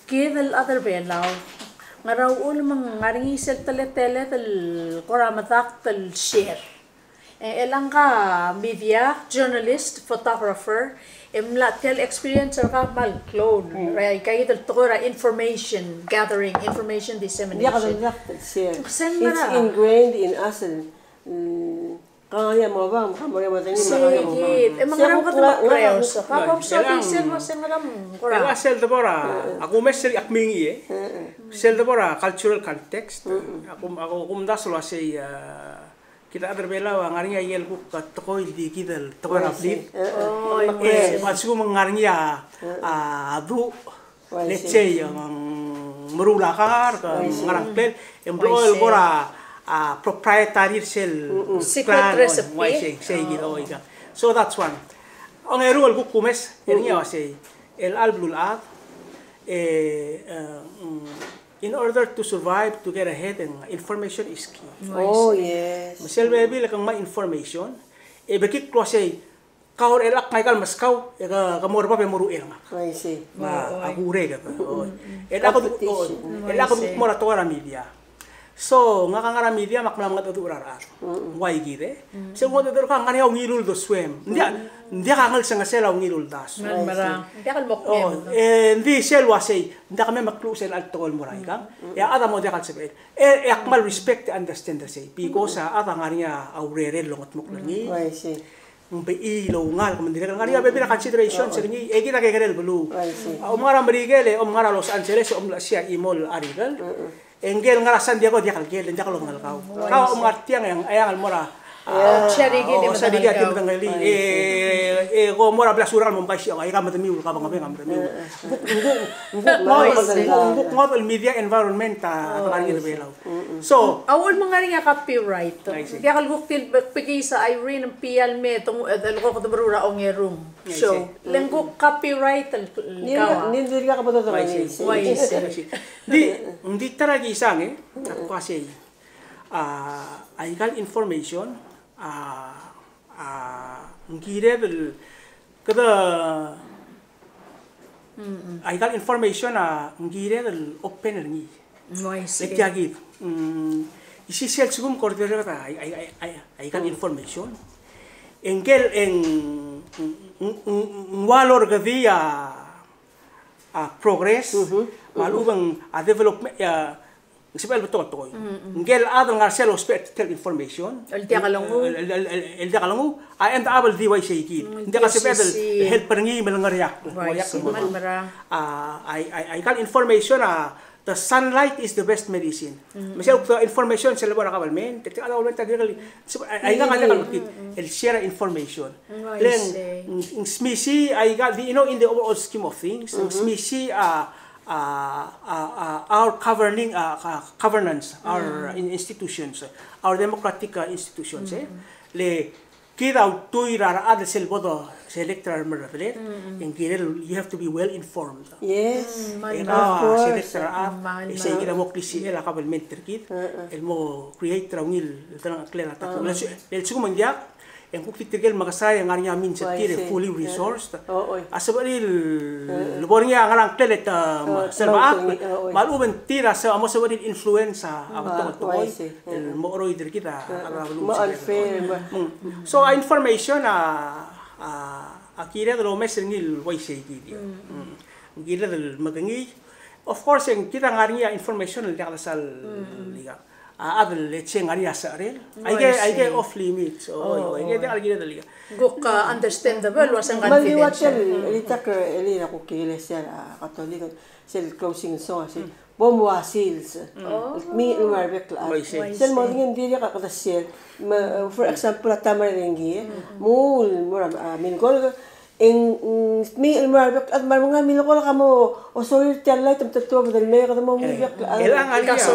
kid el chad er Belau, ngera uchul me ng ngar er ngii sel teleteled el kora medakt el share. E, e le ngka media, journalist, photographer, e mla tia el experience er kau a kmal klou, er aika el tekoi er a information gathering, information dissemination. Diak el medakt el share. It's ingrained in us el, mm, Ka ngar er ngii a mo obang, ka mo er ngii a mo dengei, me ka ngar er ngii a mo obang. Sei kid, e me ng ngar er ngii a mo obang. Ka bo msodii sel, me se ng ngar er ngii a mo obang. Sel debo er a, a kumes er ngii a kmingii, e. Sel debo er a cultural context. A kum, a kumdasu el uasei, a, kid a chad er Belau a ngar er ngii a ikel kuk tekoi el di kid el tekoi er a blid. E, me a lsekum ng ngar er ngii a, a, duch. Let's say, ng meruul a kar, ke ngar er a ngklel, e ng blechoel el kora, a, proprietary er sel clan, secret recipe. Uaisei, sei kid, o, ika. So that's one. Ongeru el kuk kumes, er ngii a uasei, el chelecha el beluulechad, e, e, mm, in order to survive, to get ahead, e ng information is key. Oh, yes. Me sel bebil e ke ngmai information, e bekikl el uasei, Kau er chelechang a ikal meskau, e ke, ke mo er bab e mo er uchei er ngak. I see. Me a, a kurek e ke. O. E le a kede, o, e le a kede mo er a tekoi er a media. So, ngak a ngar er a media, me ak mla mengedecheduch er a rechad. Ng ua ikid e. Se mengedecheduch er kau a ngar er ngii a ungil uldesuem. Ng diak, ng diak a ngelsengesel a ungil uldasu. Ng diak el mo, o, e, ng di sel uasei, ng diak me mekluches el tekoi el mo er a ikang. E a chad a mo diak el sebechel. E, e ak kmal respect e understand er sei. Because a chad a ngar er ngii a urerel el longetmokl er ngii. I see. Ng bechii el oungalek me ng dirrek el ngar er ngii a bebil er a considerations er ngii, e kid a kekerei el beluu. I see. A, om ngar er a Merikel, e om ngar er a Los Angeles, e om lechesii a chimo el Arikel. E ngike el ngar er a San Diego, diak el kel, diak longelekau. Kau a om ngar tiang, e ng, e ng mo er a, a, o, San Diego, di medengelii. E, e, e, ko mo er a blai er a Surangel el mo mbai sio, aika a medemiu el kabengabeng a medemiu. Ng kuk, ng kuk, ng kuk ngodech, ng kuk ngodech el media environment a, a ngar er ngii er a Belau. So, a uchul me ng ngar er ngii a copyright. I see. Diak el kuk di el bekiis a Irene me Pia el me, te ng, e, el kuk de meruul er a ongeru. I see. So, le ng kuk copyright el, el kau a. Ng di, ng di dirkak bo dodengei. I see. Uaisei. Ng di, ng di ta er a kisang e, ak uasei. A, a ikal information, a, a, ng kired el, kede, a ikal information a ng kired el open er ngii. Uaisei. E tia kid, mm, isei sel lsekum ke order er a, a, a, a, a ikal information. E ngike el, e ng, ng, ng, ng ua lorrekedii a, a progress, me a lechub e ng a development, a, ng sebechel el betok el tekoi. Ngike el chad el ngar er sel ousbech er tia el information. El diak lenguu. El, el, el, el, el diak lenguu, a end up el di uaisei kid. Ng diak a sebeched el help er ngii me lengeriakl. Uaisei, me lengeriakl. A, a, a, a ikal information a, the sunlight is the best medicine. Me sel kuk information sel lebo er a government, te, te, a government a dirrek el, a, a, a ikang a dirrek el mekngit, el share information. Le ng, ng smisi, a ikal, you know, in the overall scheme of things, ng smisi a, a, a, a, our governing, a, a, governance, our in-, institutions, our democratic, a, institutions, e. Le kid a ultuil er a rechad sel bo do select er a remerredeled, e ng kirel, you have to be well informed. Yes. E ng, of course, select er a rechad, e sei kid a mo klisichel a kabelment er kid, el mo create er a ungil, el delengcheklel a technology. Le lsekum ng diak, e ng kuk di tirke el mekesai e ng ngar er ngii a means er tir e fully resourced. A sebechir el bo er ngii a ngerang klel e te, me, sel bechakl, me a lechub e ng tir a se, a mo sebechir el influence a, a betok el tekoi. El mo cheroid er kid a, a, a, beluu. So, a information a, a, a kired el omes er ngii el uaisei kid. Ng kired el mekengii. Of course, e ng kid a ngar er ngii a information el diak lsal ikang. A chad el echei e ngar er ngii a secherel. Aike, aike off limits. Oi, oi, aike diak el kired el ika. Kuk, uh, understandable, ua se ng confidential. Me ng di ua sel, el itak, el ira kuk iglesia er a Katoliko, sel closing song, a sei, bo mo ua sils. Oh. Me, me a rebek el chad. Sel mo dingii ng dirrek a kede sel. Me, uh, for example, a ta me a rengii, mo, mo er a, a, milkolk, e ng, mm, me, me a rebek el chad me a rengar milkolk a mo, osorir tia el light me te tuobed el mei, kede mo ungil bek el chad. E le ngar er ngii a,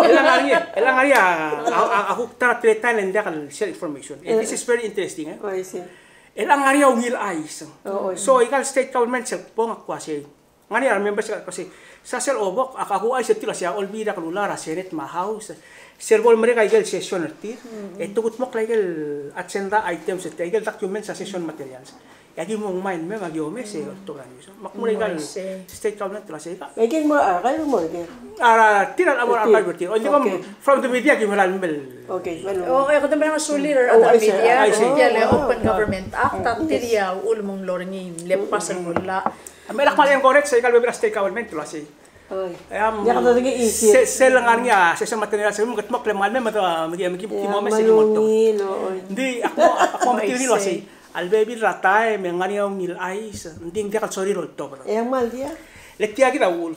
e le ngar er ngii a, e le ngar er ngii a, a, a, a kuk ta er a teletael e ng diak el share information. And this is very interesting, eh? Oh, I see. E le ngar er ngii a ungil chais. Oh, oh, yeah. So, aika el state government sel kbong a kuk ua sei. Ngar er ngii a members el kmo sei, sa sel obok, a, a kuk chais er tir el ua sei a Olbiil er a Kelulau er a Senate me a House, sel bo lemerek aike el session er tir, e te kudmokl aike el agenda items er tir, aike el documents a session materials. E aki mo ngmai el mei me aki omes e oltobed er a news. Me ak mo er aika el state government el ua sei ka. Aike el mo er a archive, mo er ker? A tir a mo er a archive er tir. O, ng di kom from the media ki mera el mei el. Okay, well. O, e kede mereng a sulir er a media, tia el Open Government Act, a tir a uchul me ng lorael ngii el pass el mo llach. Me ak kmal encourage aika el bebil er a state government el ua sei. Oi. Ia, kede dengei, se-, sel ngar er ngii a session materials, se kudmokl e mei el mei me te, me ki, me ki, me ki mo omes e ki mo oltobed. Ng di, ak mo, ak mo metik er ngii el ua sei, a lebebil er a taem e ng ngar er ngii a ungil chais, ng di ng diak el sorir el oltobed. E ng kmal diak. Le tia kid a uchul.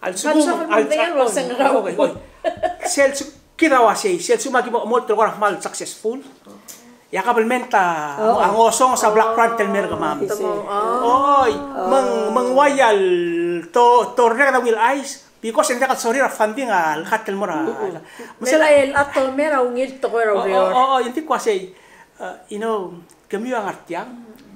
A lsekum, a lsekum, okay, oi. Sel lsekum Kid a ua sei, sel lsekum a ki mo, mo olterekokl er a kmal successful. E a kabelment a, a ngosonges a block grant el mei er kemam. Oi, me ng, me ng uaia el to, to rreked a ungil chais, because e ng diak el sorir a funding a lekat el mo er a. Me sel a, el a to mei er a ungil tekoi er a ureor. Oi, oi, oi, ng di kuk ua sei, uh, you know, kemiu a ngar tiang,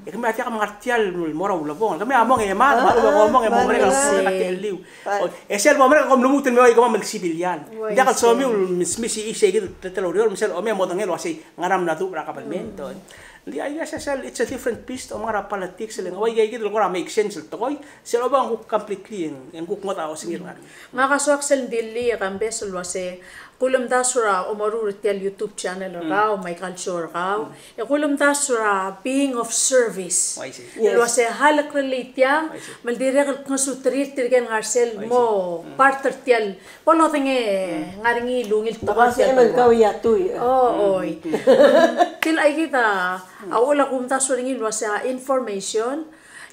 e kemiu a diak a ngar tia el mo er a ulebongel. Kemiu a mong e mad, me a lechub e kom mong e mo merek el mo merek a techelliu. O, e sel bo merek e kom lmuut el mei e kemam el civilian. Ng diak el somiu el mesmesiis e kid el teletelel ureor, me sel omei e modengei el ua sei, ngera a mla duubech er a kabelment. Ng di, I guess, sel, it's a different beast, om ngar er a politics, le ng ua ikei kid el kora make sense el tekoi, sel oba ng kuk completely, e ng kuk ngodech a osengir el ngar er ngii. Ngak a soak sel dilii e kambes el ua sei, kulemdasu er a omeruul er tia el YouTube channel er kau, me aika el show er kau. E kulemdasu er a being of service. Oh, I see. Yes. El ua sei a lekrellii tiang, me le dirrek el kngasuterir tirke el ngar sel mo part er tia el, bo lodengei ngar er ngii el ungil tekoi er tia el tekoi. Oh, oi. Tia el aikid a, a uchul a kumdasu er ngii el ua sei a information,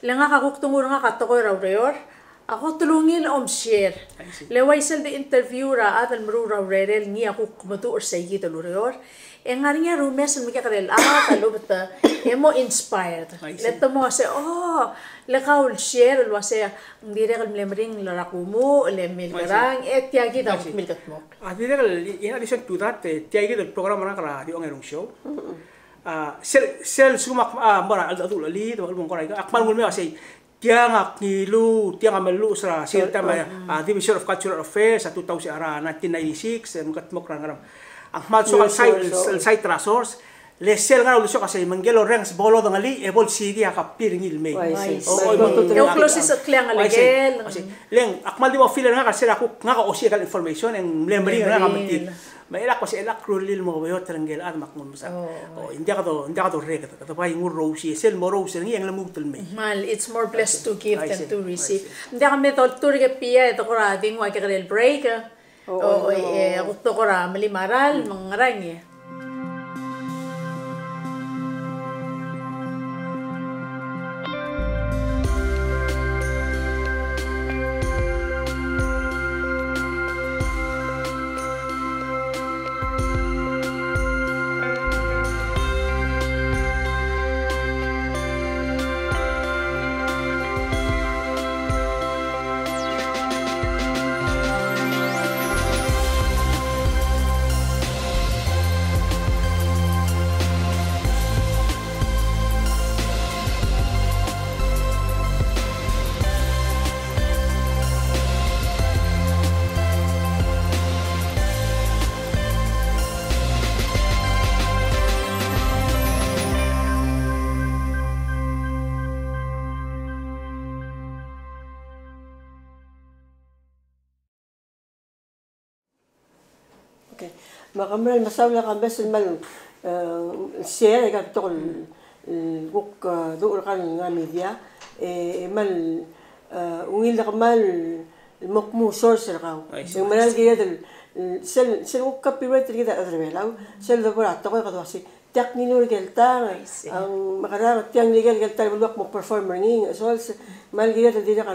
le ngak a kuk donguu er ngak a tekoi er a ureor, a kot el ungil om share. I see. Le uaisei el di interview er a chad el meruul er a urerel, ngii a kuk meduch er seikid el ureor. E ng ngar er ngii a rumes el mekekerei el chad a lechub e te mo inspired. I see. Le te mo ua sei, oh, le kau el share el ua sei ng dirrek el mle meringel er a kumuchel, le milkerang, e tia kid a kuk milkedmokl. A dirrek el, in addition to that, e, tia kid el program er ngak er a Di Ongerung Show. A, sel, sel lsekum ak, a, mo er a, a, a, a, a, ak kmal nguu el mei ua sei, tiang a ngiluu, tiang a meluches er a sel taem a, a, Division of Cultural Affairs, a two thousand, er a nineteen ninety-six, e mekedmokl er a ngerang. Ak kmal soak el cite, el cite er a source, le sel ngar er a uldesuek a sei, me ngike el orrenges bo lodengelii, e bo lsiikii a copy er ngii el mei. Oi, sei. O, oi, me ng, e uklosisecheklii a ngelekel. Oi, sei. Le ng, ak kmal di mo feel er ngak a sel a kuk, ngak a osiik a information, e ng mle meringel er ngak a metik. Me chelechang ko se chelechang ak rullii el mo beot er ngike el chad me ak nguu el mesa. O, ng diak do, ng diak dorreked, kede bai nguu el rous, e sel mo rous er ngii e ng lmuut el mei. Kmal, it's more blessed to give than to receive. Ng diak me dolturk e bia e de kora di nguu a kekerei el break. O, e, kuk de kora melim a ralm, me ng ngerang e. Okay. Me kemam a mesaul e kambes el kmal, e, share e kau a betok el, e, kuk, e, duch er kau el ngar er a media, e, e kmal, e, ungil e kmal el mo kmu source er kau. Ng meral kired el, sel, sel kuk copyright er kid a rechad er Belau, sel debo er a tekoi e kede uasei, tia ak ngiluu er kel tang, a mekerang, tia ak ngiluu er kel tang, el beluu ak mo perform er ngii, source, meral kired el dirrek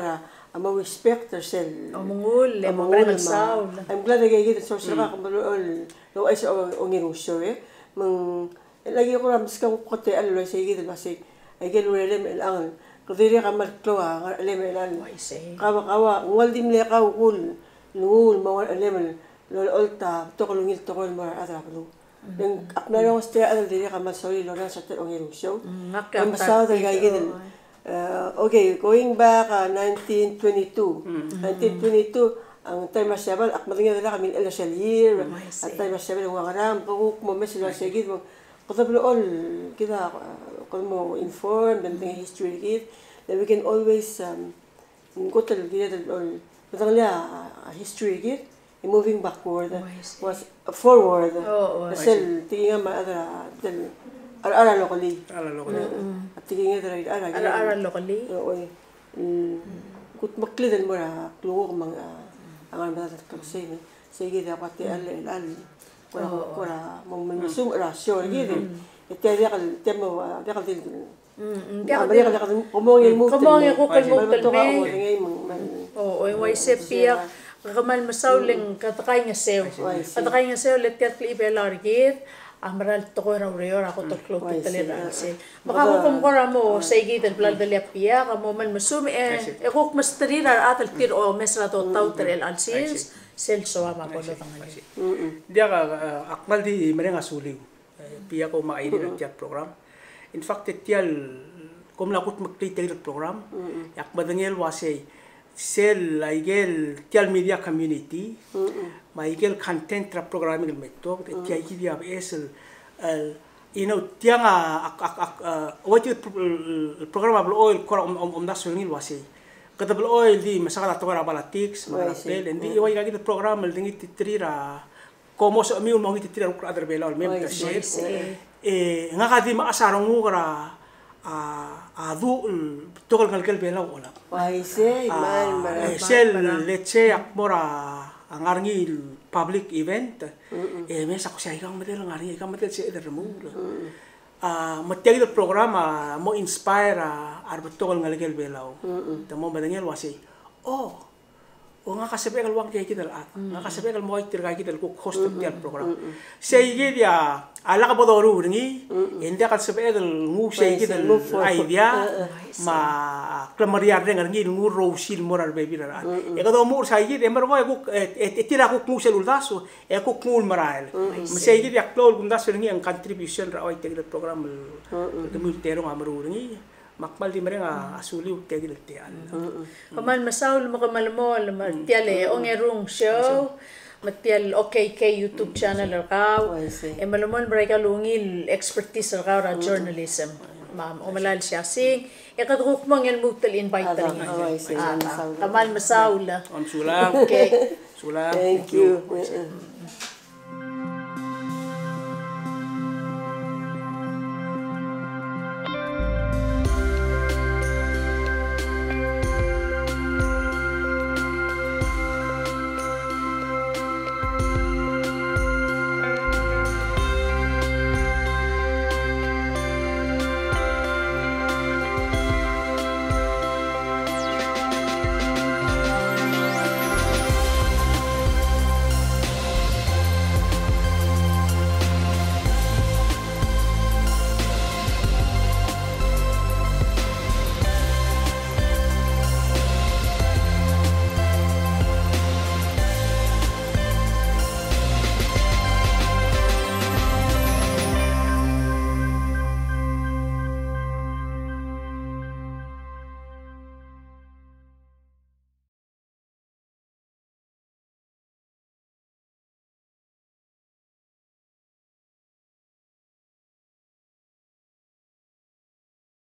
el mo respect er sel. Omengull, omengull, me a mesaul. I'm glad e kid el source er kau, me a lo, lo, lo, ongeru show, e. Me ng el aki kora meskak kuk kuk techall el uaisei kid el uasei, aike el urerem el chang, kede dirrek a kmal klou a ngerchelem el chang. Uaisei. Kau, kau, ng ua el di mle kau kuk el nguu el mo ngerchelem el olecholt a betok el ungil tekoi el mo er a rechad er a beluu. Ng ak mla longes tia el chad el dirrek a kmal sorir el orrenges er tia el ongeru show. Mm, me ak mesaod er aike kid el, Uh, okay, going back, uh, nineteen twenty-two. Mm. Nineteen twenty-two, a taem er a Siabal, ak medengei a delak a milechell er sel year, a taem er a Siabal e ng ua ngerang, ke kuk mo mes el uasei kid, me kede blechoel, kid a, uh, kede mo informed, me medengei a history er kid, then we can always, um, kot el kired el, medengelii a, a history er kid, moving backward, oh, I see, was forward. Oh, oh, I see. Sel tekingem a rechad er a, tia el, a rechad er a lokelii. A rechad er a lokelii. Mm. A tekinged er a rechad er a, a rechad er a lokelii. Oi. Mm. Kutmeklii el mo er a klukuk me a, a ngar er a medad el klok sei, sei kid a kuk tia el, el, el, kora, oh, kora mo, mo, mesumech er a show er kid. Mm. E tia diak el, tia mo, diak el di Mm, mm, diak, diak, diak, kemong e kuk el mo, kemong e kuk el mo, kuk el mo. O, o, e uaisei Pia, ke kmal mesaul e ng kede kaingeseu. Kede kaingeseu le tia el klechibelau er kid a mera el tekoi er a ureor a kot el klou a ultutelel er a chelsel. Me ka kuk kora mo sei kid el bla ledelii a Pia, ke mo kmal mesumech e, e kuk mesterir a rechad el tir omes er a dotaut er chelecha el sils, sel soam a bo lodengelii. Diak, a, a, ak kmal di mereng a suliu. E, Pia, kom mla er tia el program. In fact, e tia el, kom mla kutmeklii tia el program. E ak medengei el uasei, sel aike el tia el media community, me aike el content er a programming el me tuobed, e tia kid a beches el, el, you know, tiang a, ak, ak, ak, a, ua tia el pro-, el, el program a blechoel el kora om, om, omdasu er ngii el uasei. Kede blechoel el di mesang a tekoi er a politics, me a, right, kede blechoel, e ng di, ua ika kid el program el di ngititerir a, kom mo sebechemiu el mo ngititerir a rukuk el chad er a Belau el mei me te share. E ngak a di mechas a renguk er a, a, a duch el betok el ngelekel Belau a olab. Uaisei, a, me, me, e, sel, let's say, ak mo er a ngar er ngii el public event, e mes a kuk sei, aika medal, ngar er ngii, aika medal, sei a rechad el remuul. A, me tia kid el program a mo inspire a, a rebetok el ngelekel Belau. Te mo medengei el uasei, o, o, ngak a sebechek el ua ngii tia kid el chad. Ngak a sebechek el mo ua tirka kid el kuk host er tia el program. Sei kid a, a lak bo doruul er ngii, e ng diak el sebeched el nguu sei kid el idea, me a klemeriarreng er ngii el nguu el rousil el mo er a rebebil er a rechad. E kede omuchel sei kid, e merekong e kuk, e, e, e tir a kuk nguu sel uldasu, e kuk nguu el merael. Me sei kid a klou el kumdasu er ngii a ng contribution er a ua tia kid el program el, el kemiu el terung a meruul er ngii. Me ak kmal di mereng a, a suliu tia kid el techall. Kmal mesaul me ke melemolem er tia el Ongerung Show, me tia el O K K YouTube channel er kau. E melemolem er aika el ungil expertise er kau er a journalism. Me a omelai el siasing, e kede kuk mo er ngii el lmuut el invite er ngii. Kmal mesaul. Om sulang. Okay. Sulang. Thank you.